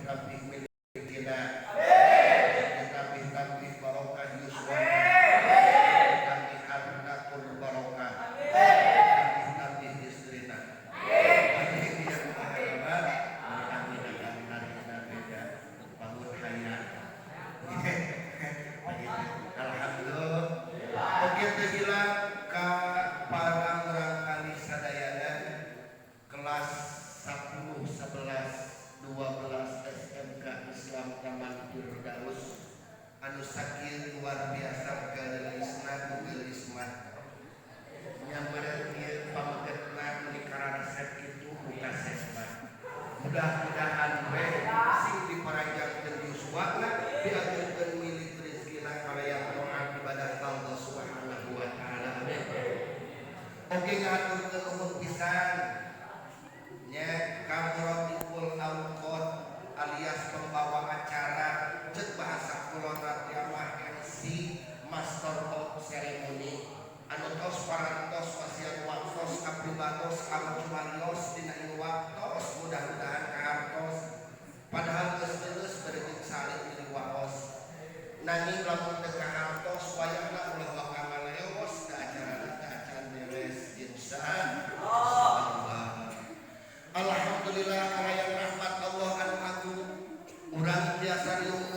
Ditambih-tambih milikina. Ditambih-tambih barokah yuswa. Ditambih harta tur barokah. Ditambih-tambih istrina. Amin ya rabbal alamin. Amin amin amin. Bangun hayat. Alhamdulillah. Oke, teu hilap ka para murangkali sadayana kelas 10, 11, 12 SMK Islam Taman Firdaus anu sakieu luar biasa geulisna ku geulis mah. Nyampereun ieu pamegetna meuni kararesep kitu ku kasep mah. Mudah-mudahan we sing diparanjangkeun yuswana, diagungkeun milik rezekina kalayan taat ibadah ka Allah Subhanahu wa taala. Amin. Oke, ngahaturkeun nuhun pisan nya ka Muratibul Awqat alias pembawa acara, cek bahasa kulon mah MC, Master of Ceremony, anu tos parantos masihan waktos kapribados kamucumarios dina ieu waktos. Mudah-mudahan kahartos, padahal geus geus bade salib di waos, nanging lamun teu kahartos wayahna ulah waka ngaleos da acarana teh acan beres, insya Allah. Alhamdulillah, kalayan rahmat Allah anu agung urang tiasa riung.